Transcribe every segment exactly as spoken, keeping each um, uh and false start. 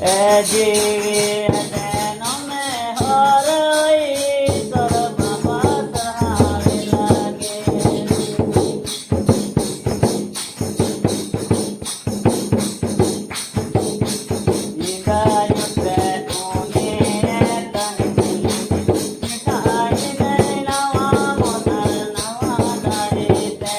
ᱮ ᱡᱤᱣᱤ ᱡᱮᱱᱚᱢᱮ ᱦᱚᱨᱚᱭ, ᱥᱚᱨᱢᱟ ᱵᱟᱥ ᱦᱟᱣᱮ ᱞᱟᱜᱮ᱾ ᱧᱤᱫᱟᱹ ᱧᱩᱛᱮ ᱩᱱᱤ ᱛᱟᱹᱝᱜᱤ, ᱢᱮᱛᱟᱭ ᱱᱟᱣᱟ ᱢᱚᱱᱮ ᱱᱟᱣᱟ ᱫᱟᱲᱮ ᱛᱮ᱾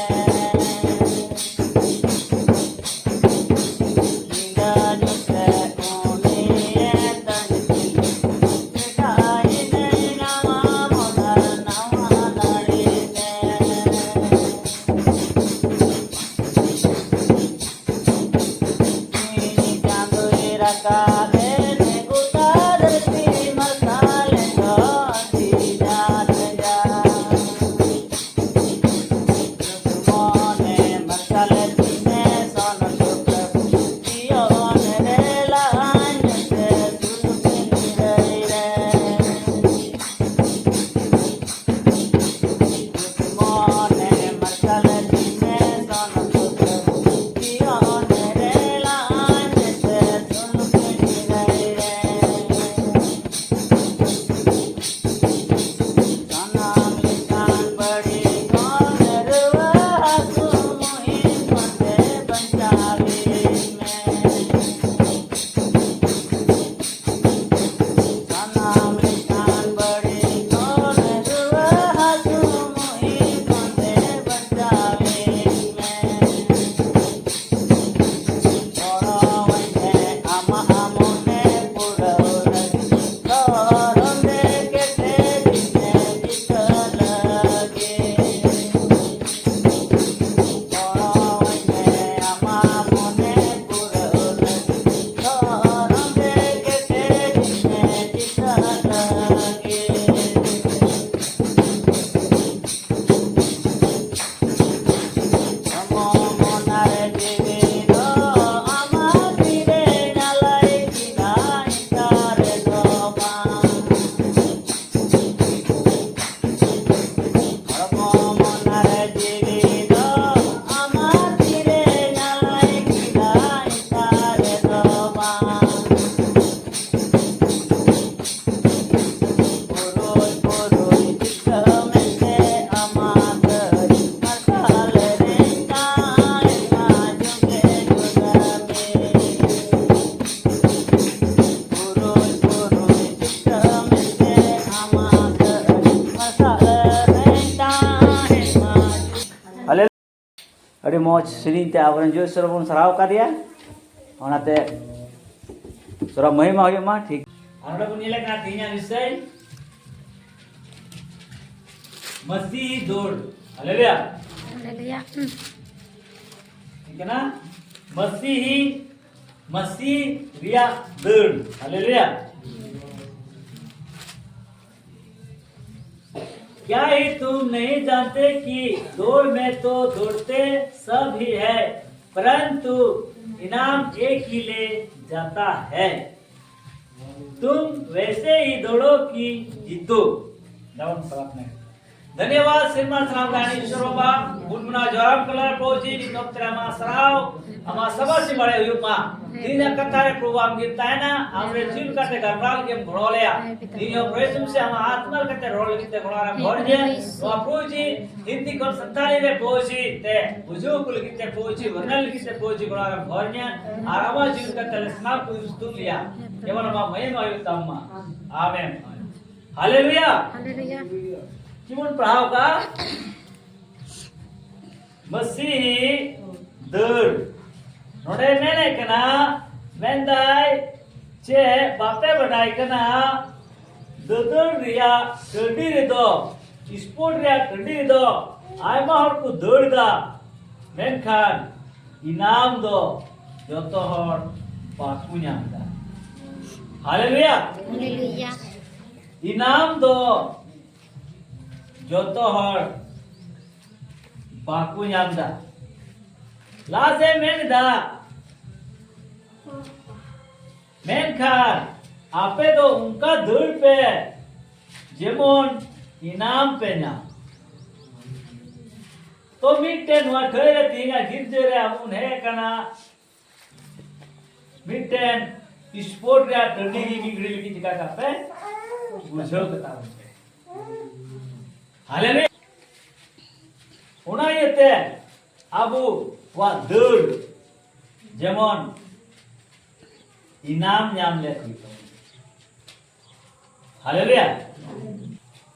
ᱟᱹᱰᱤ ᱢᱚᱡᱽ ᱥᱮᱨᱮᱧ ᱛᱮ ᱟᱵᱚᱨᱮᱱ ᱡᱚᱭ ᱥᱚᱨᱚ ᱵᱚᱱ ᱥᱟᱨᱦᱟᱣ ᱠᱟᱫᱮᱭᱟ᱾ ᱚᱱᱟᱛᱮ ᱥᱚᱨᱚ ᱢᱚᱦᱤᱢᱟ ᱦᱩᱭᱩᱜ ᱢᱟ᱾ ᱴᱷᱤᱠ, ᱟᱨ ᱱᱚᱰᱮ ᱵᱚᱱ ᱧᱮᱞᱮᱫ ᱠᱟᱱᱟ ᱛᱮᱦᱮᱧᱟᱜ ᱵᱤᱥᱚᱭ ᱢᱟᱹᱥᱤ ᱫᱟᱹᱲ᱾ ᱦᱟᱞᱮᱞᱩᱭᱟ᱾ ᱦᱟᱞᱮᱞᱩᱭᱟ᱾ ᱴᱷᱤᱠ ᱠᱟᱱᱟ, ᱢᱟᱹᱥᱤ, ᱢᱟᱹᱥᱤ ᱨᱮᱭᱟᱜ ᱫᱟᱹᱲ᱾ ᱦᱟᱞᱮᱞᱩᱭᱟ᱾ क्या ही तुम नहीं जानते कि दौड़ में तो दौड़ते सब ही है, परंतु इनाम एक ही ले जाता है। तुम वैसे ही दौड़ो कि जीतो। ᱡᱟᱣᱟᱱ ᱯᱨᱟᱨᱛᱷᱱᱟ᱾ ᱫᱷᱚᱱᱭᱚᱵᱟᱫ ᱥᱤᱨᱢᱟ ᱥᱟᱱᱟᱢ ᱜᱟᱱ ᱤᱥᱣᱚᱨ ᱵᱟᱵᱟ, ᱵᱩᱱ ᱢᱩᱱᱟ ᱡᱚᱦᱟᱨᱟᱢ ᱠᱟᱱᱟ ᱯᱨᱚᱵᱷᱩ ᱡᱤ, ᱱᱤᱛ ᱚᱠᱛᱮ ᱨᱮ ᱟᱢᱟᱜ ᱥᱟᱨᱦᱟᱣ, ᱟᱢᱟᱜ ᱥᱟᱵᱟᱥᱤ ᱵᱟᱲᱟᱭ ᱦᱩᱭᱩᱜ ᱢᱟ᱾ ᱛᱮᱦᱮᱧᱟᱜ ᱠᱟᱛᱷᱟ ᱨᱮ ᱯᱨᱚᱵᱷᱩ ᱟᱢ ᱜᱮᱢ ᱛᱟᱦᱮᱱᱟ, ᱟᱢ ᱨᱮ ᱪᱮᱫ ᱞᱮᱠᱟᱛᱮ ᱜᱟᱞᱢᱟᱨᱟᱣ ᱞᱟᱹᱜᱤᱫ ᱮᱢ ᱜᱚᱲᱚ ᱞᱮᱭᱟ᱾ ᱛᱮᱦᱮᱧ ᱦᱚᱸ ᱯᱨᱚᱵᱷᱩ ᱭᱤᱥᱩ ᱢᱟᱥᱤᱦ ᱟᱢᱟᱜ ᱟᱛᱢᱟ ᱞᱮᱠᱟᱛᱮ ᱨᱚᱲ ᱞᱟᱹᱜᱤᱫ ᱛᱮ ᱜᱚᱲᱚ ᱨᱮᱢ ᱦᱚᱲ ᱧᱮᱞ᱾ ᱱᱚᱣᱟ ᱯᱨᱚᱵᱷᱩ ᱡᱤ ᱦᱤᱱᱫᱤ ᱠᱷᱚᱱ ᱥᱟᱱᱛᱟᱲᱤ ᱨᱮ ᱯᱨᱚᱵᱷᱩ ᱡᱤ ᱛᱮ ᱵᱩᱡᱷᱟᱹᱣ ᱠᱚ ᱞᱟᱹᱜᱤᱫ ᱛᱮ ᱯᱨᱚᱵᱷᱩ ᱡᱤ, ᱵᱚᱨᱱᱚᱱ ᱞᱟᱹᱜᱤᱫ ᱛᱮ ᱯᱨᱚᱵᱷᱩ ᱡᱤ ᱜᱚᱲᱚ ᱨᱮᱢ ᱦᱚᱲ ᱧᱮᱞ᱾ ᱟᱨ ᱟᱢᱟᱜ ᱡᱤᱣᱤ ᱞᱮᱠᱟᱛᱮ ᱞᱮ ᱥᱟᱱᱟᱢ ᱠᱚ ᱥᱛᱩᱛ ᱞᱮᱭᱟ, ᱡᱮᱢᱚᱱ ᱟᱢᱟᱜ ᱢᱚᱦᱤᱢᱟ ᱦᱩᱭᱩᱜ ᱛᱟᱢ ᱢᱟ᱾ ᱟᱢᱮᱱ᱾ ᱦᱟᱞᱮᱞᱩᱭᱟ᱾ ᱦᱟᱞᱮᱞᱩᱭᱟ᱾ ᱪᱮᱫ ᱵᱚᱱ ᱯᱟᱲᱦᱟᱣ ᱠᱟᱜᱼᱟ? ᱢᱟᱹᱥᱤ ᱫᱟᱹᱲ᱾ ᱱᱚᱰᱮ ᱢᱮᱱᱮᱫ ᱠᱟᱱᱟ, ᱢᱮᱱᱫᱟᱭ ᱪᱮ ᱵᱟᱯᱮ ᱵᱟᱰᱟᱭ ᱠᱟᱱᱟ, ᱫᱟᱹᱫᱟᱹᱲ ᱨᱮᱭᱟᱜ ᱴᱟᱺᱰᱤ ᱨᱮᱫᱚ, ᱥᱯᱳᱨᱴ ᱨᱮᱭᱟᱜ ᱴᱟᱺᱰᱤ ᱨᱮᱫᱚ ᱟᱭᱢᱟ ᱦᱚᱲ ᱠᱚ ᱫᱟᱹᱲ ᱮᱫᱟ, ᱢᱮᱱᱠᱷᱟᱱ ᱤᱱᱟᱢ ᱫᱚ ᱡᱚᱛᱚ ᱦᱚᱲ ᱵᱟᱠᱚ ᱧᱟᱢ ᱮᱫᱟ᱾ ᱦᱟᱞᱮᱞᱩᱭᱟ᱾ ᱦᱟᱞᱮᱞᱩᱭᱟ᱾ ᱤᱱᱟᱢ ᱫᱚ ᱡᱚᱛᱚ ᱦᱚᱲ ᱵᱟᱠᱚ ᱧᱟᱢ ᱮᱫᱟ᱾ ᱞᱟᱦᱟ ᱥᱮᱫ ᱢᱮᱱ ᱮᱫᱟ, ᱢᱮᱱᱠᱷᱟᱱ ᱟᱯᱮ ᱫᱚ ᱚᱱᱠᱟ ᱫᱟᱹᱲ ᱯᱮ ᱡᱮᱢᱚᱱ ᱤᱱᱟᱢ ᱯᱮ ᱧᱟᱢ᱾ ᱛᱚ ᱢᱤᱫᱴᱮᱱ ᱱᱚᱣᱟ ᱴᱷᱟᱹᱭ ᱨᱮ ᱛᱮᱦᱮᱧᱟᱜ ᱜᱤᱨᱡᱟᱹ ᱨᱮ ᱟᱵᱚ ᱵᱚᱱ ᱦᱮᱡ ᱟᱠᱟᱱᱟ, ᱢᱤᱫᱴᱮᱱ ᱥᱯᱳᱨᱴ ᱨᱮᱭᱟᱜ ᱴᱟᱺᱰᱤ ᱜᱮ ᱢᱤᱫ ᱜᱷᱟᱹᱲᱤ ᱞᱟᱹᱜᱤᱫ ᱪᱤᱠᱟ ᱠᱟᱜ ᱯᱮ, ᱵᱩᱡᱷᱟᱹᱣ ᱠᱟᱛᱟ ᱵᱚᱱ ᱯᱮ᱾ ᱦᱟᱞᱮᱞᱩᱭᱟ᱾ ᱚᱱᱟ ᱤᱭᱟᱹᱛᱮ ᱟᱵᱚ ᱠᱚᱣᱟᱜ ᱫᱟᱹᱲ ᱡᱮᱢᱚᱱ ᱤᱱᱟᱢ ᱧᱟᱢ ᱞᱮᱠ ᱦᱩᱭᱩᱜ ᱛᱟᱵᱚᱱᱟ᱾ ᱦᱟᱞᱮᱞᱩᱭᱟ᱾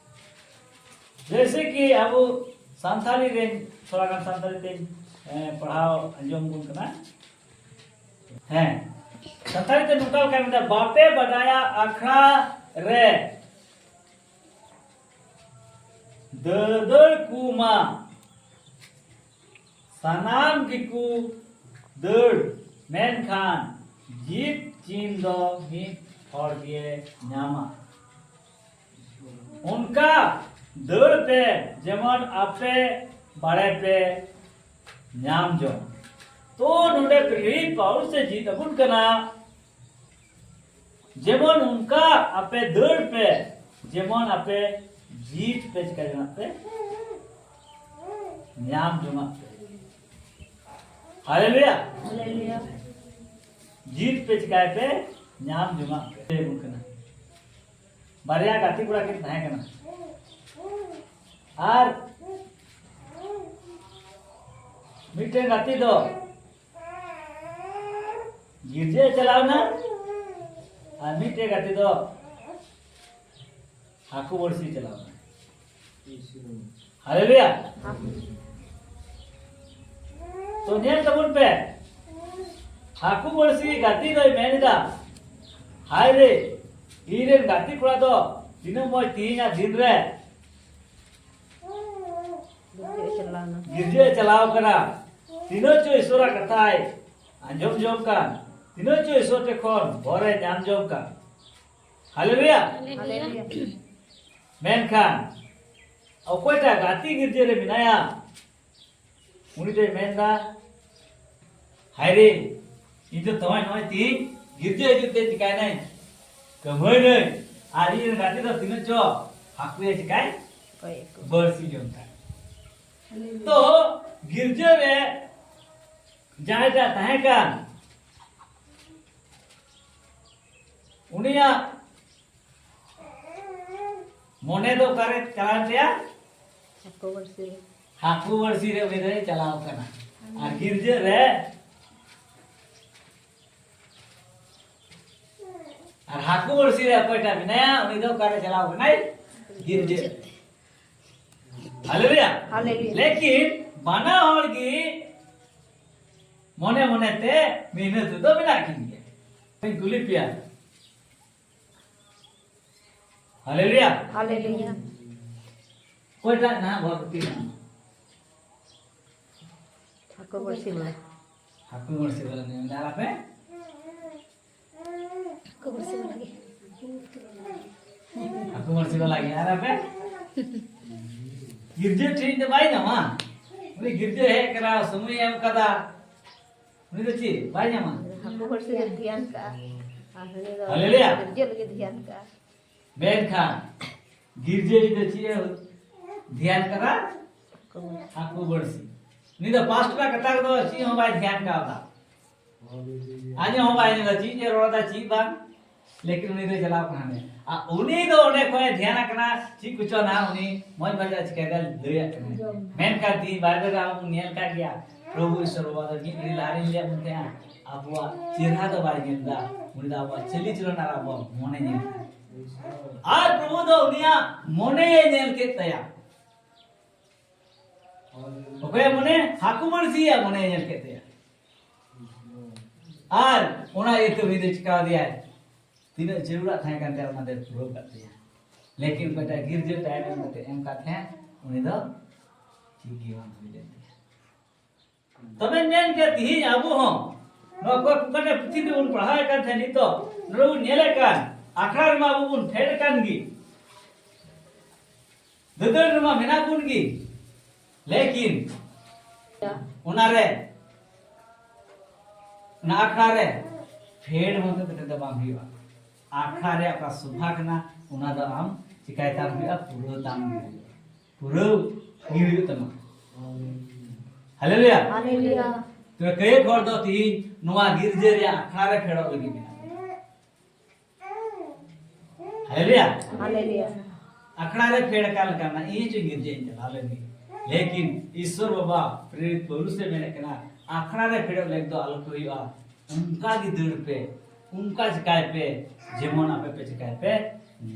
ᱡᱮᱭᱥᱮ ᱠᱤ ᱟᱵᱚ ᱥᱟᱱᱛᱟᱲᱤ ᱨᱮ, ᱛᱷᱚᱲᱟ ᱜᱟᱱ ᱥᱟᱱᱛᱟᱲᱤ ᱛᱮᱧ ᱦᱮᱸ, ᱯᱟᱲᱦᱟᱣ ᱟᱸᱡᱚᱢ ᱵᱚᱱ ᱠᱟᱱᱟ᱾ ᱦᱮᱸ, ᱥᱟᱱᱛᱟᱲᱤ ᱛᱮ ᱱᱚᱝᱠᱟ ᱞᱮᱠᱟ ᱢᱮᱱᱫᱟ, ᱵᱟᱯᱮ ᱵᱟᱰᱟᱭᱟ ᱟᱠᱷᱲᱟ ᱨᱮ ᱫᱟᱹᱫᱟᱹᱲ ᱠᱚ ᱢᱟ ᱥᱟᱱᱟᱢ ᱜᱮᱠᱚ ᱫᱟᱹᱲ, ᱢᱮᱱᱠᱷᱟᱱ ᱡᱤᱛ ᱪᱤᱱ ᱫᱚ ᱢᱤᱫ ᱦᱚᱲ ᱜᱮ ᱧᱟᱢᱟ᱾ ᱚᱱᱠᱟ ᱫᱟᱹᱲ ᱯᱮ, ᱡᱮᱢᱚᱱ ᱟᱯᱮ ᱵᱟᱲᱮ ᱯᱮ ᱧᱟᱢ ᱡᱚᱝ᱾ ᱛᱚ ᱱᱚᱰᱮ ᱯᱨᱮᱨᱤᱛ ᱯᱟᱣᱩᱞ ᱥᱮ ᱡᱤᱛ ᱟᱵᱚᱱ ᱠᱟᱱᱟ, ᱡᱮᱢᱚᱱ ᱚᱱᱠᱟ ᱟᱯᱮ ᱫᱟᱹᱲ ᱯᱮ, ᱡᱮᱢᱚᱱ ᱟᱯᱮ ᱡᱤᱛ ᱯᱮ ᱪᱤᱠᱟ ᱡᱚᱝᱟᱜ ᱯᱮ, ᱧᱟᱢ ᱡᱚᱝᱟᱜ ᱯᱮ᱾ ᱦᱟᱞᱮᱞᱩᱭᱟ᱾ ᱦᱟᱞᱮᱞᱩᱭᱟ᱾ ᱡᱤᱛ ᱯᱮ ᱪᱤᱠᱟᱭ ᱯᱮ, ᱧᱟᱢ ᱡᱚᱝᱟᱜ ᱯᱮ᱾ ᱞᱟᱹᱭ ᱟᱵᱚᱱ ᱠᱟᱱᱟ᱾ ᱵᱟᱨᱭᱟ ᱜᱟᱛᱮ ᱠᱚᱲᱟ ᱠᱤᱱ ᱛᱟᱦᱮᱸ ᱠᱟᱱᱟ᱾ ᱟᱨ ᱢᱤᱫᱴᱮᱱ ᱜᱟᱛᱮ ᱫᱚ ᱜᱤᱨᱡᱟᱹ ᱪᱟᱞᱟᱣ ᱮᱱᱟ, ᱟᱨ ᱢᱤᱫᱴᱮᱱ ᱜᱟᱛᱮ ᱫᱚ ᱦᱟᱹᱠᱩ ᱵᱟᱹᱲᱥᱤ ᱪᱟᱞᱟᱣ ᱮᱱᱟ᱾ ᱦᱟᱞᱮᱞᱩᱭᱟ᱾ ᱛᱚ ᱧᱮᱞ ᱛᱟᱵᱚᱱ ᱯᱮ, ᱦᱟᱹᱠᱩ ᱵᱟᱹᱲᱥᱤ ᱜᱟᱛᱮ ᱫᱚᱭ ᱢᱮᱱ ᱮᱫᱟ, "ᱦᱟᱭ ᱨᱮ, ᱤᱧ ᱨᱮᱱ ᱜᱟᱛᱮ ᱠᱚᱲᱟ ᱫᱚ ᱛᱤᱱᱟᱹᱜ ᱢᱚᱡᱽ ᱛᱮᱦᱮᱧᱟᱜ ᱫᱤᱱ ᱨᱮ ᱜᱤᱨᱡᱟᱹ ᱪᱟᱞᱟᱣ ᱮᱱᱟ᱾ ᱜᱤᱨᱡᱟᱹ ᱪᱟᱞᱟᱣ ᱠᱟᱱᱟ, ᱛᱤᱱᱟᱹᱜ ᱪᱚ ᱤᱥᱚᱨᱟᱜ ᱠᱟᱛᱷᱟᱭ ᱟᱸᱡᱚᱢ ᱡᱚᱝ ᱠᱟᱱ, ᱛᱤᱱᱟᱹᱜ ᱪᱚ ᱤᱥᱚᱨ ᱴᱷᱮᱱ ᱠᱷᱚᱱ ᱵᱚᱨᱮ ᱧᱟᱢ ᱡᱚᱝ ᱠᱟᱱ᱾ ᱦᱟᱞᱮᱞᱩᱭᱟ᱾ ᱦᱟᱞᱮᱞᱩᱭᱟ᱾ ᱢᱮᱱᱠᱷᱟᱱ ᱚᱠᱚᱭᱴᱟᱜ ᱜᱟᱛᱮ ᱜᱤᱨᱡᱟᱹ ᱨᱮ ᱢᱮᱱᱟᱭᱟ, ᱩᱱᱤ ᱫᱚᱭ ᱢᱮᱱᱫᱟ, ᱦᱟᱭ ᱨᱮ, ᱤᱧ ᱫᱚ ᱛᱚᱵᱮ ᱱᱚᱜᱼᱚᱭ ᱛᱤᱦᱤᱧ ᱜᱤᱨᱡᱟᱹ ᱦᱤᱡᱩᱜ ᱛᱮ ᱪᱤᱠᱟᱭᱱᱟᱹᱧ, ᱠᱟᱹᱢᱦᱟᱹᱭᱱᱟᱹᱧ, ᱟᱨ ᱤᱧ ᱨᱮᱱ ᱜᱟᱛᱮ ᱫᱚ ᱛᱤᱱᱟᱹᱜ ᱪᱚ ᱦᱟᱹᱠᱩᱭᱮ ᱪᱤᱠᱟᱭ, ᱵᱟᱹᱲᱥᱤ ᱡᱚᱝ ᱠᱟᱱ᱾ ᱛᱚ ᱜᱤᱨᱡᱟᱹ ᱨᱮ ᱡᱟᱦᱟᱸᱭᱴᱟᱜ ᱛᱟᱦᱮᱸ ᱠᱟᱱ, ᱩᱱᱤᱭᱟᱜ ᱢᱚᱱᱮ ᱫᱚ ᱚᱠᱟᱨᱮ ᱪᱟᱞᱟᱣ ᱮᱱ ᱛᱟᱭᱟ? ᱦᱟᱹᱠᱩ ᱵᱟᱹᱲᱥᱤ ᱨᱮ᱾ ᱦᱟᱹᱠᱩ ᱵᱟᱹᱲᱥᱤ ᱨᱮ ᱩᱱᱤ ᱫᱚᱭ ᱪᱟᱞᱟᱣ ᱠᱟᱱᱟ᱾ ᱟᱨ ᱜᱤᱨᱡᱟᱹ ᱨᱮ, ᱟᱨ ᱦᱟᱹᱠᱩ ᱵᱟᱹᱲᱥᱤ ᱨᱮ ᱚᱠᱚᱭᱴᱟᱜ ᱢᱮᱱᱟᱭᱟ, ᱩᱱᱤ ᱫᱚ ᱚᱠᱟᱨᱮ ᱪᱟᱞᱟᱣ ᱠᱟᱱᱟᱭ? ᱜᱤᱨᱡᱟᱹ᱾ ᱦᱟᱞᱮᱞᱩᱭᱟ᱾ ᱦᱟᱞᱮᱞᱩᱭᱟ᱾ ᱞᱮᱠᱤᱱ ᱵᱟᱱᱟ ᱦᱚᱲ ᱜᱮ ᱢᱚᱱᱮ ᱢᱚᱱᱮ ᱛᱮ ᱢᱮᱦᱱᱚᱛ ᱨᱮᱫᱚ ᱢᱮᱱᱟᱜ ᱠᱤᱱ ᱜᱮᱭᱟ᱾ ᱤᱧ ᱠᱩᱞᱤ ᱯᱮᱭᱟ᱾ ᱦᱟᱞᱮᱞᱩᱭᱟ᱾ ᱦᱟᱞᱮᱞᱩᱭᱟ᱾ ᱚᱠᱚᱭᱴᱟᱜ ᱱᱟᱦᱟᱜ ᱵᱷᱚᱨᱛᱤ ᱢᱮᱱᱟᱜᱼᱟ? ᱦᱟᱹᱠᱩ ᱵᱟᱹᱲᱥᱤ ᱵᱟᱞᱟ᱾ ᱦᱟᱹᱠᱩ ᱵᱟᱹᱲᱥᱤ ᱵᱟᱞᱟ ᱱᱤᱭᱟᱹ ᱟᱨ ᱟᱯᱮ? ᱦᱟᱹᱠᱩ ᱵᱟᱹᱲᱥᱤ ᱵᱟᱞᱟ ᱜᱮ᱾ ᱦᱟᱹᱠᱩ ᱵᱟᱹᱲᱥᱤ ᱵᱟᱞᱟ ᱜᱮ᱾ ᱟᱨ ᱟᱯᱮ? ᱜᱤᱨᱡᱟᱹ ᱴᱷᱮᱱ ᱫᱚ ᱵᱟᱭ ᱧᱟᱢᱟ᱾ ᱩᱱᱤ ᱜᱤᱨᱡᱟᱹ ᱦᱮᱡ ᱠᱟᱱᱟ, ᱥᱚᱢᱚᱭ ᱮ ᱮᱢ ᱠᱟᱫᱟ᱾ ᱩᱱᱤ ᱫᱚ ᱪᱮᱫ ᱵᱟᱭ ᱧᱟᱢᱟ? ᱦᱟᱹᱠᱩ ᱵᱟᱹᱲᱥᱤ ᱨᱮ ᱫᱷᱮᱭᱟᱱ ᱠᱟᱜᱼᱟ᱾ ᱟᱨ ᱩᱱᱤ ᱫᱚ ᱦᱟᱞᱮᱞᱩᱭᱟ᱾ ᱜᱤᱨᱡᱟᱹ ᱞᱟᱹᱜᱤᱫ ᱫᱷᱮᱭᱟᱱ ᱠᱟᱜᱼᱟ᱾ ᱢᱮᱱᱠᱷᱟᱱ ᱜᱤᱨᱡᱟᱹ ᱨᱮᱫᱚ ᱪᱮᱫ ᱮ ᱫᱷᱮᱭᱟᱱ ᱠᱟᱫᱟ? ᱦᱟᱹᱠᱩ ᱵᱟᱹᱲᱥᱤ᱾ ᱩᱱᱤ ᱫᱚ ᱯᱟᱥᱴ ᱨᱮᱱᱟᱜ ᱠᱟᱛᱷᱟ ᱠᱚᱫᱚ ᱪᱮᱫ ᱦᱚᱸ ᱵᱟᱭ ᱫᱷᱮᱭᱟᱱ ᱠᱟᱣᱫᱟ᱾ ᱟᱸᱡᱚᱢ ᱦᱚᱸ ᱵᱟᱭ ᱟᱸᱡᱚᱢ ᱫᱟ, ᱪᱮᱫ ᱮ ᱨᱚᱲ ᱫᱟ ᱪᱮᱫ ᱵᱟᱝ᱾ ᱞᱮᱠᱤᱱ ᱩᱱᱤ ᱫᱚᱭ ᱪᱟᱞᱟᱣ ᱠᱟᱱᱟ ᱦᱟᱸᱰᱮ᱾ ᱟᱨ ᱩᱱᱤ ᱫᱚ ᱚᱸᱰᱮ ᱠᱷᱚᱱ ᱮ ᱫᱷᱮᱭᱟᱱ ᱠᱟᱱᱟ, ᱪᱮᱫ ᱠᱚᱪᱚ ᱱᱟᱦᱟᱜ ᱩᱱᱤ ᱢᱚᱡᱽ ᱢᱚᱡᱽ ᱪᱤᱠᱟᱹᱭ ᱫᱟ ᱞᱟᱹᱭᱟᱜ ᱠᱟᱱᱟ᱾ ᱢᱮᱱᱠᱷᱟᱱ ᱛᱤᱦᱤᱧ ᱵᱟᱭᱵᱮᱞ ᱨᱮ ᱟᱵᱚ ᱵᱚᱱ ᱧᱮᱞ ᱠᱟᱜ ᱜᱮᱭᱟ, ᱯᱨᱚᱵᱷᱩ ᱤᱥᱚᱨ ᱵᱟᱵᱟ ᱫᱚ ᱢᱤᱫ ᱜᱷᱟᱹᱲᱤ ᱞᱟᱦᱟ ᱨᱮᱧ ᱞᱟᱹᱭᱟᱫ ᱵᱚᱱ ᱛᱟᱦᱮᱸᱜᱼᱟ, ᱟᱵᱚᱣᱟᱜ ᱪᱮᱦᱨᱟ ᱫᱚ ᱵᱟᱭ ᱧᱮᱞ ᱫᱟ, ᱩᱱᱤ ᱫᱚ ᱟᱵᱚᱣᱟᱜ ᱪᱟᱹᱞᱤ ᱪᱚᱞᱚᱱ ᱟᱨ ᱟᱵᱚᱣᱟᱜ ᱢᱚᱱᱮ ᱧᱮᱞ ᱫᱟ᱾ ᱟᱨ ᱯᱨᱚᱵᱷᱩ ᱫᱚ ᱩᱱᱤᱭᱟᱜ ᱢᱚᱱᱮᱭᱮ ᱧᱮᱞ ᱠᱮᱫ ᱛᱟᱭᱟ᱾ ᱚᱠᱚᱭᱟᱜ ᱢᱚᱱᱮ? ᱦᱟᱹᱠᱩ ᱵᱟᱹᱲᱥᱤᱭᱟᱜ ᱢᱚᱱᱮᱭᱮ ᱧᱮᱞ ᱠᱮᱫ ᱛᱟᱭᱟ᱾ ᱟᱨ ᱚᱱᱟ ᱤᱭᱟᱹᱛᱮ ᱩᱱᱤ ᱫᱚ ᱪᱤᱠᱟᱹ ᱟᱫᱮᱭᱟᱭ? ᱛᱤᱱᱟᱹᱜ ᱡᱟᱹᱨᱩᱲᱟᱜ ᱛᱟᱦᱮᱸ ᱠᱟᱱ ᱛᱟᱭᱟ, ᱚᱱᱟ ᱫᱚᱭ ᱯᱩᱨᱟᱹᱣ ᱠᱟᱜ ᱛᱟᱭᱟ᱾ ᱞᱮᱠᱤᱱ ᱚᱠᱚᱭᱴᱟᱜ ᱜᱤᱨᱡᱟᱹ ᱴᱟᱭᱤᱢ ᱮᱢ ᱠᱟᱛᱮ ᱮᱢ ᱠᱟᱜ ᱛᱟᱦᱮᱸᱫ, ᱩᱱᱤ ᱫᱚ ᱪᱮᱫ ᱜᱮ ᱵᱟᱝ ᱦᱩᱭ ᱞᱮᱱ ᱛᱟᱭᱟ᱾ ᱛᱚᱵᱮ ᱢᱮᱱ ᱠᱮᱫ ᱛᱤᱦᱤᱧ ᱟᱵᱚ ᱦᱚᱸ ᱱᱚᱣᱟ ᱠᱚ ᱚᱠᱟᱴᱟᱜ ᱯᱩᱛᱷᱤ ᱛᱮᱵᱚᱱ ᱯᱟᱲᱦᱟᱣ ᱮᱫ ᱠᱟᱱ ᱛᱟᱦᱮᱸᱫ, ᱱᱤᱛᱚᱜ ᱱᱚᱰᱮ ᱵᱚᱱ ᱧᱮᱞᱮᱫ ᱠᱟᱱ, ᱟᱠᱷᱲᱟ ᱨᱮᱢᱟ ᱟᱵᱚ ᱵᱚᱱ ᱯᱷᱮᱰ ᱟᱠᱟᱱ ᱜᱮ, ᱫᱟᱹᱫᱟᱹᱲ ᱨᱮᱢᱟ ᱢᱮᱱᱟᱜ ᱵᱚᱱ ᱜᱮ, ᱞᱮᱠᱤᱱ ᱚᱱᱟᱨᱮ, ᱚᱱᱟ ᱟᱠᱷᱲᱟ ᱨᱮ ᱯᱷᱮᱰ ᱢᱚᱛᱚ ᱠᱟᱛᱮ ᱫᱚ ᱵᱟᱝ ᱦᱩᱭᱩᱜᱼᱟ᱾ ᱟᱠᱷᱲᱟ ᱨᱮ ᱚᱠᱟ ᱥᱚᱵᱷᱟ ᱠᱟᱱᱟ, ᱚᱱᱟ ᱫᱚ ᱟᱢ ᱪᱤᱠᱟᱭ ᱛᱟᱢ ᱦᱩᱭᱩᱜᱼᱟ? ᱯᱩᱨᱟᱹᱣ ᱛᱟᱢ ᱜᱮ ᱦᱩᱭᱩᱜᱼᱟ, ᱯᱩᱨᱟᱹᱣ ᱜᱮ ᱦᱩᱭᱩᱜ ᱛᱟᱢᱟ᱾ ᱦᱟᱞᱮᱞᱩᱭᱟ᱾ ᱦᱟᱞᱮᱞᱩᱭᱟ᱾ ᱛᱚᱵᱮ ᱠᱚᱭᱮᱠ ᱦᱚᱲ ᱫᱚ ᱛᱤᱦᱤᱧ ᱱᱚᱣᱟ ᱜᱤᱨᱡᱟᱹ ᱨᱮᱭᱟᱜ ᱟᱠᱷᱲᱟ ᱨᱮ ᱯᱷᱮᱰᱚᱜ ᱞᱟᱹᱜᱤᱫ ᱢᱮᱱᱟᱜ ᱠᱚᱣᱟ᱾ ᱦᱟᱞᱮᱞᱩᱭᱟ᱾ ᱦᱟᱞᱮᱞᱩᱭᱟ᱾ ᱟᱠᱷᱲᱟ ᱨᱮ ᱯᱷᱮᱰ ᱟᱠᱟᱱ ᱞᱮᱠᱟ ᱢᱮᱱᱟᱜ, ᱤᱧ ᱪᱚᱧ ᱜᱤᱨᱡᱟᱹᱧ ᱪᱟᱞᱟᱣ ᱞᱮᱱ ᱜᱮ᱾ ᱞᱮᱠᱤᱱ ᱤᱥᱥᱚᱨ ᱵᱟᱵᱟ ᱯᱨᱮᱨᱤᱛ ᱯᱟᱹᱣᱞᱩᱥ ᱮ ᱢᱮᱱᱮᱫ ᱠᱟᱱᱟ, ᱟᱠᱷᱲᱟ ᱨᱮ ᱯᱷᱮᱰᱚᱜ ᱞᱟᱹᱜᱤᱫ ᱫᱚ ᱟᱞᱚ ᱯᱮ ᱦᱩᱭᱩᱜᱼᱟ, ᱚᱱᱠᱟ ᱜᱮ ᱫᱟᱹᱲ ᱯᱮ, ᱚᱱᱠᱟ ᱪᱤᱠᱟᱭ ᱯᱮ, ᱡᱮᱢᱚᱱ ᱟᱯᱮ ᱯᱮ ᱪᱤᱠᱟᱭ ᱯᱮ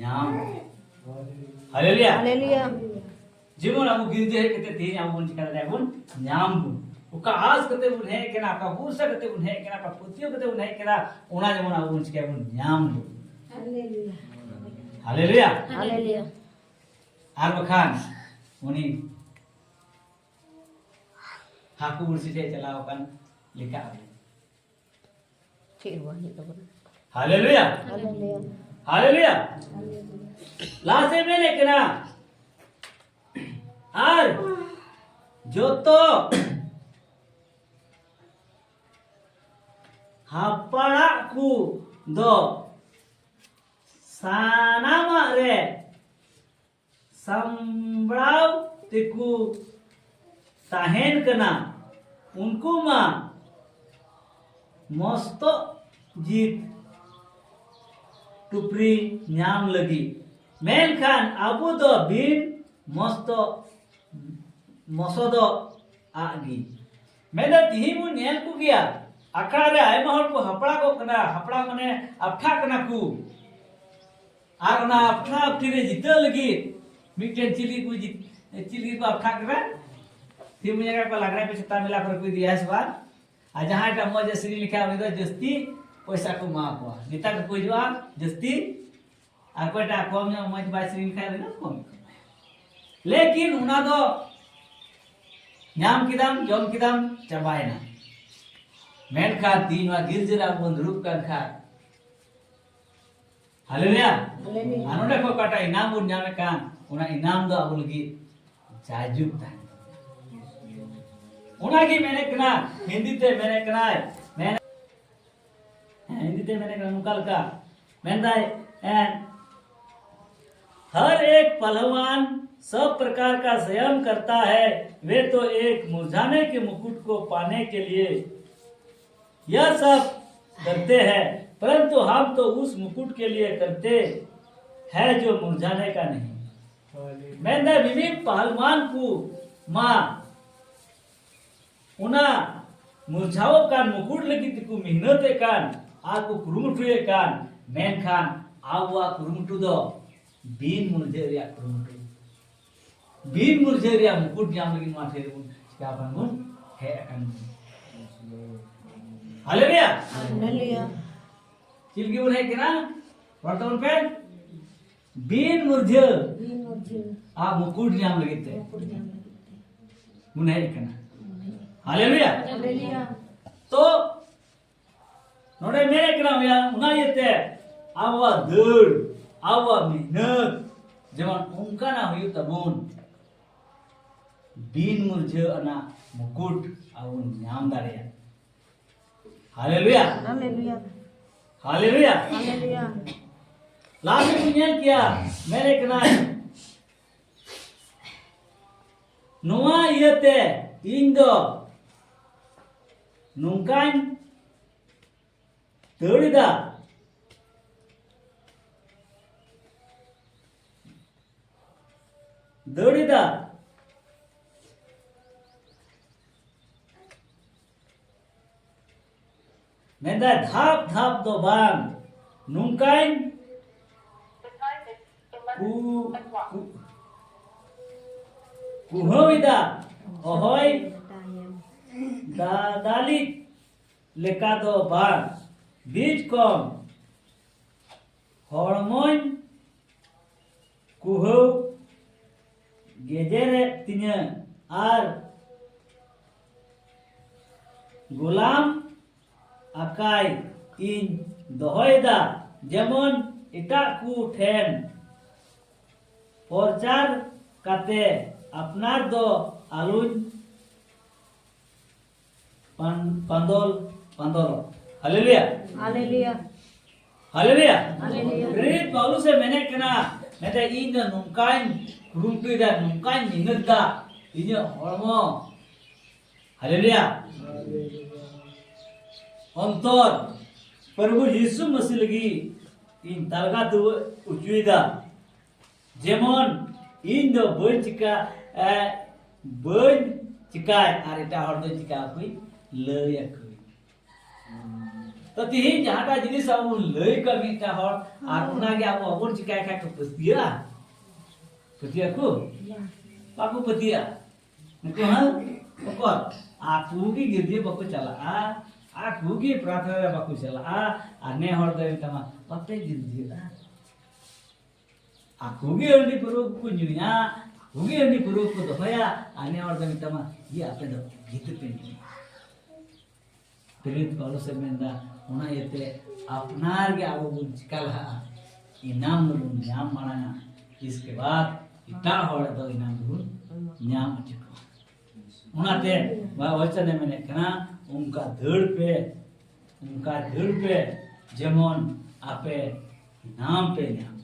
ᱧᱟᱢ ᱯᱮ᱾ ᱦᱟᱞᱮᱞᱩᱭᱟ᱾ ᱦᱟᱞᱮᱞᱩᱭᱟ᱾ ᱡᱮᱢᱚᱱ ᱟᱵᱚ ᱜᱤᱨᱡᱟᱹ ᱦᱮᱡ ᱠᱟᱛᱮ ᱛᱮᱦᱮᱧ ᱟᱵᱚ ᱵᱚᱱ ᱪᱤᱠᱟ ᱫᱟᱲᱮᱭᱟᱜᱼᱟ ᱵᱚᱱ ᱧᱟᱢ ᱵᱚᱱ᱾ ᱚᱠᱟ ᱟᱥ ᱠᱟᱛᱮ ᱵᱚᱱ ᱦᱮᱡ ᱠᱟᱱᱟ, ᱚᱠᱟ ᱵᱷᱚᱨᱥᱟ ᱠᱟᱛᱮ ᱵᱚᱱ ᱦᱮᱡ ᱠᱟᱱᱟ, ᱚᱠᱟ ᱯᱟᱹᱛᱭᱟᱹᱣ ᱠᱟᱛᱮ ᱵᱚᱱ ᱦᱮᱡ ᱠᱟᱱᱟ, ᱚᱱᱟ ᱡᱮᱢᱚᱱ ᱟᱵᱚ ᱵᱚᱱ ᱪᱤᱠᱟᱹᱭᱟ, ᱵᱚᱱ ᱧᱟᱢ ᱵᱚᱱ᱾ ᱦᱟᱞᱮᱞᱩᱭᱟ᱾ ᱦᱟᱞᱮᱞᱩᱭᱟ᱾ ᱟᱨ ᱵᱟᱠᱷᱟᱱ ᱩᱱᱤ ᱦᱟᱹᱠᱩ ᱵᱩᱲᱥᱤ ᱴᱷᱮᱡ ᱪᱟᱞᱟᱣ ᱟᱠᱟᱱ ᱞᱮᱠᱟ᱾ ᱪᱮᱫ ᱦᱚᱸ ᱵᱟᱝ ᱦᱩᱭᱩᱜ ᱛᱟᱵᱚᱱᱟ᱾ ᱦᱟᱞᱮᱞᱩᱭᱟ᱾ ᱦᱟᱞᱮᱞᱩᱭᱟ᱾ ᱦᱟᱞᱮᱞᱩᱭᱟ᱾ ᱞᱟᱦᱟ ᱥᱮᱫ ᱢᱮᱱᱮᱫ ᱠᱟᱱᱟ, ᱟᱨ ᱡᱚᱛᱚ ᱦᱟᱯᱲᱟᱜ ᱠᱚ ᱫᱚ ᱥᱟᱱᱟᱢᱟᱜ ᱨᱮ ᱥᱟᱢᱵᱲᱟᱣ ᱛᱮᱠᱚ ᱛᱟᱦᱮᱱ ᱠᱟᱱᱟ᱾ ᱩᱱᱠᱩ ᱢᱟ ᱢᱚᱥᱛᱚᱜ ᱡᱤᱛ ᱴᱩᱯᱨᱤ ᱧᱟᱢ ᱞᱟᱹᱜᱤᱫ, ᱢᱮᱱᱠᱷᱟᱱ ᱟᱵᱚ ᱫᱚ ᱵᱤᱱ ᱢᱚᱥᱛᱚᱜ, ᱢᱚᱥᱚᱫᱚᱜ ᱟᱜ ᱜᱮ᱾ ᱢᱮᱱᱫᱟ, ᱛᱤᱦᱤᱧ ᱵᱚᱱ ᱧᱮᱞ ᱠᱚᱜᱮᱭᱟ, ᱟᱠᱷᱲᱟ ᱨᱮ ᱟᱭᱢᱟ ᱦᱚᱲ ᱠᱚ ᱦᱟᱯᱲᱟᱜᱚᱜ ᱠᱟᱱᱟ, ᱦᱟᱯᱲᱟᱜ ᱢᱟᱱᱮ ᱟᱯᱴᱷᱟᱜ ᱠᱟᱱᱟ ᱠᱚ᱾ ᱟᱨ ᱚᱱᱟ ᱟᱯᱴᱷᱟ ᱟᱯᱴᱷᱤ ᱨᱮ ᱡᱤᱛᱟᱹᱣ ᱞᱟᱹᱜᱤᱫ ᱢᱤᱫᱴᱮᱱ ᱪᱤᱞᱤ ᱠᱚ ᱡᱤᱛ-, ᱪᱤᱞᱤ ᱠᱚ ᱟᱯᱴᱷᱟᱜ ᱠᱟᱱᱟ? ᱛᱤᱦᱤᱧ ᱵᱚᱱ ᱧᱮᱞ ᱠᱟᱜ ᱠᱚᱣᱟ, ᱞᱟᱜᱽᱲᱮ ᱠᱚ ᱪᱷᱟᱛᱟ ᱢᱮᱞᱟ ᱠᱚᱨᱮ ᱠᱚ ᱤᱫᱤᱭᱟ, ᱦᱮᱸ ᱥᱮ ᱵᱟᱝ? ᱟᱨ ᱡᱟᱦᱟᱸᱭᱴᱟᱜ ᱢᱚᱡᱽ ᱮ ᱥᱮᱨᱮᱧ ᱞᱮᱠᱷᱟᱱ, ᱩᱱᱤ ᱫᱚ ᱡᱟᱹᱥᱛᱤ ᱯᱚᱭᱥᱟ ᱠᱚ ᱮᱢᱟ ᱠᱚᱣᱟ᱾ ᱱᱮᱛᱟᱨ ᱠᱚᱠᱚ ᱦᱤᱡᱩᱜᱼᱟ ᱡᱟᱹᱥᱛᱤ, ᱟᱨ ᱚᱠᱚᱭᱴᱟᱜ ᱠᱚᱢ ᱧᱚᱜ ᱢᱚᱡᱽ ᱵᱟᱭ ᱥᱮᱨᱮᱧ ᱠᱷᱟᱱ, ᱩᱱᱤ ᱫᱚ ᱠᱚᱢ ᱜᱮᱠᱚ ᱮᱢᱟᱭᱟ᱾ ᱞᱮᱠᱤᱱ ᱚᱱᱟ ᱫᱚ ᱧᱟᱢ ᱠᱮᱫᱟᱢ, ᱡᱚᱢ ᱠᱮᱫᱟᱢ, ᱪᱟᱵᱟᱭᱮᱱᱟ᱾ ᱢᱮᱱᱠᱷᱟᱱ ᱛᱤᱦᱤᱧ ᱱᱚᱣᱟ ᱜᱤᱨᱡᱟᱹ ᱨᱮ ᱟᱵᱚ ᱵᱚᱱ ᱫᱩᱲᱩᱵ ᱠᱟᱱ ᱠᱷᱟᱱ, ᱦᱟᱞᱮᱞᱩᱭᱟ᱾ ᱦᱟᱞᱮᱞᱩᱭᱟ᱾ ᱟᱨ ᱱᱚᱰᱮ ᱠᱷᱚᱱ ᱚᱠᱟᱴᱟᱜ ᱤᱱᱟᱢ ᱵᱚᱱ ᱧᱟᱢᱮᱫ ᱠᱟᱱ, ᱚᱱᱟ ᱤᱱᱟᱢ ᱫᱚ ᱟᱵᱚ ᱞᱟᱹᱜᱤᱫ ᱡᱟᱭᱡᱩᱜᱽ ᱛᱟᱦᱮᱱ ᱛᱟᱵᱚᱱᱟ᱾ ᱚᱱᱟᱜᱮ ᱢᱮᱱᱮᱫ ᱠᱟᱱᱟ, ᱦᱤᱱᱫᱤ ᱛᱮ ᱢᱮᱱᱮᱫ ᱠᱟᱱᱟᱭ, ᱢᱮᱱ-, ᱦᱮᱸ, ᱦᱤᱱᱫᱤ ᱛᱮ ᱢᱮᱱᱮᱫ ᱠᱟᱱᱟ ᱱᱚᱝᱠᱟ ᱞᱮᱠᱟ, ᱢᱮᱱᱫᱟᱭ, ᱦᱮᱸ, हर एक पहलवान सब प्रकार का संयम करता है, वे तो एक मुरझाने के मुकुट को पाने के लिए यह सब करते हैं, परंतु हम तो उस मुकुट के लिए करते हैं जो मुरझाने का नहीं। ᱢᱮᱱᱫᱟ, ᱢᱤᱢᱤᱫ ᱯᱟᱦᱞᱣᱟᱱ ᱠᱚ ᱢᱟ ᱚᱱᱟ ᱢᱩᱨᱡᱷᱟᱣᱚᱜ ᱠᱟᱱ ᱢᱩᱠᱩᱴ ᱞᱟᱹᱜᱤᱫ ᱛᱮᱠᱚ ᱢᱮᱦᱱᱚᱛᱮᱫ ᱠᱟᱱ ᱟᱨ ᱠᱚ ᱠᱩᱨᱩᱢᱩᱴᱩᱭᱮᱫ ᱠᱟᱱ, ᱢᱮᱱᱠᱷᱟᱱ ᱟᱵᱚᱣᱟᱜ ᱠᱩᱨᱩᱢᱩᱴᱩ ᱫᱚ ᱵᱤᱱ ᱢᱩᱨᱡᱷᱟᱹ ᱨᱮᱭᱟᱜ ᱠᱩᱨᱩᱢᱩᱴᱩ᱾ ᱵᱤᱱ ᱢᱩᱨᱡᱷᱟᱹ ᱨᱮᱭᱟᱜ ᱢᱩᱠᱩᱴ ᱧᱟᱢ ᱞᱟᱹᱜᱤᱫ ᱱᱚᱣᱟ ᱴᱷᱮᱱ ᱨᱮᱵᱚᱱ ᱪᱤᱠᱟ ᱵᱚᱱ ᱦᱮᱡ ᱟᱠᱟᱱ ᱵᱚᱱ᱾ ᱦᱟᱞᱮᱞᱩᱭᱟ᱾ ᱦᱟᱞᱮᱞᱩᱭᱟ᱾ ᱪᱮᱫ ᱞᱟᱹᱜᱤᱫ ᱵᱚᱱ ᱦᱮᱡ ᱠᱟᱱᱟ? ᱨᱚᱲ ᱛᱟᱵᱚᱱ ᱯᱮ᱾ ᱵᱤᱱ ᱢᱩᱨᱡᱟᱹ᱾ ᱵᱤᱱ ᱢᱩᱨᱡᱟᱹ᱾ ᱟᱨ ᱢᱩᱠᱩᱴ ᱧᱟᱢ ᱞᱟᱹᱜᱤᱫ ᱛᱮ᱾ ᱢᱩᱠᱩᱴ ᱧᱟᱢ ᱞᱟᱹᱜᱤᱫ ᱛᱮ᱾ ᱵᱚᱱ ᱦᱮᱡ ᱠᱟᱱᱟ᱾ ᱦᱟᱞᱮᱞᱩᱭᱟ᱾ ᱦᱟᱞᱮᱞᱩᱭᱟ᱾ ᱛᱚ ᱱᱚᱰᱮ ᱢᱮᱱᱮᱫ ᱠᱟᱱᱟ ᱵᱚᱭᱦᱟ, ᱚᱱᱟ ᱤᱭᱟᱹᱛᱮ ᱟᱵᱚᱣᱟᱜ ᱫᱟᱹᱲ, ᱟᱵᱚᱣᱟᱜ ᱢᱮᱦᱱᱚᱛ ᱡᱮᱢᱚᱱ ᱚᱱᱠᱟᱱᱟᱜ ᱦᱩᱭᱩᱜ ᱛᱟᱵᱚᱱ, ᱵᱤᱱ ᱢᱩᱨᱡᱷᱟᱹ ᱟᱱᱟᱜ ᱢᱩᱠᱩᱴ ᱟᱵᱚ ᱵᱚᱱ ᱧᱟᱢ ᱫᱟᱲᱮᱭᱟᱜ᱾ ᱦᱟᱞᱮᱞᱩᱭᱟ᱾ ᱦᱟᱞᱮᱞᱩᱭᱟ᱾ ᱦᱟᱞᱮᱞᱩᱭᱟ᱾ ᱦᱟᱞᱮᱞᱩᱭᱟ᱾ ᱞᱟᱦᱟ ᱥᱮᱫ ᱵᱚᱱ ᱧᱮᱞ ᱠᱮᱭᱟ, ᱢᱮᱱᱮᱫ ᱠᱟᱱᱟᱭ, ᱱᱚᱣᱟ ᱤᱭᱟᱹᱛᱮ ᱤᱧ ᱫᱚ ᱱᱚᱝᱠᱟᱧ ᱫᱟᱹᱲ ᱮᱫᱟ, ᱫᱟᱹᱲ ᱮᱫᱟ᱾ ᱢᱮᱱᱫᱟᱭ, ᱫᱷᱟᱯ ᱫᱷᱟᱯ ᱫᱚ ᱵᱟᱝ, ᱱᱚᱝᱠᱟᱧ ᱠᱩ-, ᱠᱩ-, ᱠᱩᱦᱟᱹᱣ ᱮᱫᱟ, ᱚᱦᱚᱭ ᱫᱟᱫᱟᱞᱤ ᱞᱮᱠᱟ ᱫᱚ ᱵᱟᱝ, ᱵᱤᱡ ᱠᱚᱢ ᱦᱚᱲᱢᱚᱧ ᱠᱩᱦᱟᱹᱣ ᱜᱮᱡᱮᱨᱮᱫ ᱛᱤᱧᱟᱹ ᱟᱨ ᱜᱳᱞᱟᱢ ᱟᱠᱟᱭ ᱤᱧ ᱫᱚᱦᱚᱭᱮᱫᱟ, ᱡᱮᱢᱚᱱ ᱮᱴᱟᱜ ᱠᱚ ᱴᱷᱮᱱ ᱯᱨᱚᱪᱟᱨ ᱠᱟᱛᱮ ᱟᱯᱱᱟᱨ ᱫᱚ ᱟᱞᱚᱧ ᱯᱟᱱ-, ᱯᱟᱸᱫᱚᱞ, ᱯᱟᱸᱫᱚᱞ᱾ ᱦᱟᱞᱮᱞᱩᱭᱟ᱾ ᱦᱟᱞᱮᱞᱩᱭᱟ᱾ ᱦᱟᱞᱮᱞᱩᱭᱟ᱾ ᱦᱟᱞᱮᱞᱩᱭᱟ᱾ ᱯᱨᱮᱨᱤᱛ ᱯᱟᱣᱞᱩᱥ ᱮ ᱢᱮᱱᱮᱫ ᱠᱟᱱᱟ, ᱢᱮᱱᱫᱟ, ᱤᱧ ᱫᱚ ᱱᱚᱝᱠᱟᱧ ᱠᱩᱨᱩᱢᱩᱴᱩᱭᱮᱫᱟ, ᱱᱚᱝᱠᱟᱧ ᱢᱮᱦᱱᱚᱛ ᱫᱟ, ᱤᱧᱟᱹᱜ ᱦᱚᱲᱢᱚ᱾ ᱦᱟᱞᱮᱞᱩᱭᱟ᱾ ᱚᱱᱛᱚᱨ, ᱯᱨᱚᱵᱷᱩ ᱭᱤᱥᱩ ᱢᱟᱹᱥᱤ ᱞᱟᱹᱜᱤᱫ ᱤᱧ ᱛᱟᱞᱜᱟ ᱫᱩᱣᱟᱹ ᱚᱪᱚᱭᱮᱫᱟ᱾ ᱡᱮᱢᱚᱱ ᱤᱧ ᱫᱚ ᱵᱟᱹᱧ ᱪᱤᱠᱟ, ᱮ, ᱵᱟᱹᱧ ᱪᱤᱠᱟᱭ ᱟᱨ ᱮᱴᱟᱜ ᱦᱚᱲ ᱫᱚᱧ ᱪᱤᱠᱟ ᱟᱠᱚᱣᱟᱹᱧ, ᱞᱟᱹᱭ ᱟᱠᱚᱣᱟᱹᱧ᱾ ᱛᱚ ᱛᱤᱦᱤᱧ ᱡᱟᱦᱟᱸᱴᱟᱜ ᱡᱤᱱᱤᱥ ᱟᱵᱚ ᱵᱚᱱ ᱞᱟᱹᱭ ᱠᱟᱜ ᱢᱤᱫᱴᱟᱝ ᱦᱚᱲ ᱟᱨ ᱚᱱᱟᱜᱮ ᱟᱵᱚ ᱵᱟᱵᱚᱱ ᱪᱤᱠᱟᱭ ᱠᱷᱟᱡ ᱠᱚ ᱯᱟᱹᱛᱭᱟᱹᱜᱼᱟ? ᱯᱟᱹᱛᱭᱟᱹᱜ ᱟᱠᱚ? ᱵᱟᱠᱚ ᱯᱟᱹᱛᱭᱟᱹᱜᱼᱟ᱾ ᱱᱩᱠᱩ ᱦᱚᱸ ᱚᱠᱚᱭ? ᱟᱠᱚ ᱜᱮ ᱜᱤᱨᱡᱟᱹ ᱵᱟᱠᱚ ᱪᱟᱞᱟᱜᱼᱟ, ᱟᱠᱚ ᱜᱮ ᱯᱨᱟᱨᱛᱷᱚᱱᱟ ᱨᱮ ᱵᱟᱠᱚ ᱪᱟᱞᱟᱜᱼᱟ, ᱟᱨ ᱱᱮ ᱦᱚᱲ ᱫᱚᱭ ᱢᱮᱛᱟᱢᱟ ᱵᱟᱯᱮ ᱜᱤᱨᱡᱟᱹᱜᱼᱟ᱾ ᱟᱠᱚ ᱜᱮ ᱦᱟᱺᱰᱤ ᱯᱟᱹᱨᱣᱟᱹ ᱠᱚ ᱧᱩᱭᱟ, ᱟᱠᱚ ᱜᱮ ᱦᱟᱺᱰᱤ ᱯᱟᱹᱨᱣᱟᱹ ᱠᱚ ᱫᱚᱦᱚᱭᱟ, ᱟᱨ ᱱᱮ ᱦᱚᱲ ᱫᱚᱭ ᱢᱮᱛᱟᱢᱟ ᱡᱮ ᱟᱯᱮ ᱫᱚ ᱜᱤᱫᱽᱨᱟᱹ ᱯᱮ ᱧᱩᱭᱟ᱾ ᱯᱨᱮᱨᱤᱛ ᱯᱟᱣᱞᱚᱥ ᱮ ᱢᱮᱱᱫᱟ, ᱚᱱᱟ ᱤᱭᱟᱹᱛᱮ ᱟᱯᱱᱟᱨ ᱜᱮ ᱟᱵᱚ ᱵᱚᱱ ᱪᱤᱠᱟ ᱞᱟᱦᱟᱜᱼᱟ, ᱤᱱᱟᱢ ᱫᱚᱵᱚᱱ ᱧᱟᱢ ᱢᱟᱲᱟᱝᱟ, ᱤᱥᱠᱮ ᱵᱟᱫ ᱮᱴᱟᱜ ᱦᱚᱲ ᱫᱚ ᱤᱱᱟᱢ ᱫᱚᱵᱚᱱ ᱧᱟᱢ ᱦᱚᱪᱚ ᱠᱚᱣᱟ᱾ ᱚᱱᱟᱛᱮ ᱵᱟ ᱚᱪᱚᱱᱮ ᱢᱮᱱᱮᱫ ᱠᱟᱱᱟ, ᱚᱱᱠᱟ ᱫᱟᱹᱲ ᱯᱮ, ᱚᱱᱠᱟ ᱫᱟᱹᱲ ᱯᱮ ᱡᱮᱢᱚᱱ ᱟᱯᱮ ᱤᱱᱟᱢ ᱯᱮ ᱧᱟᱢ᱾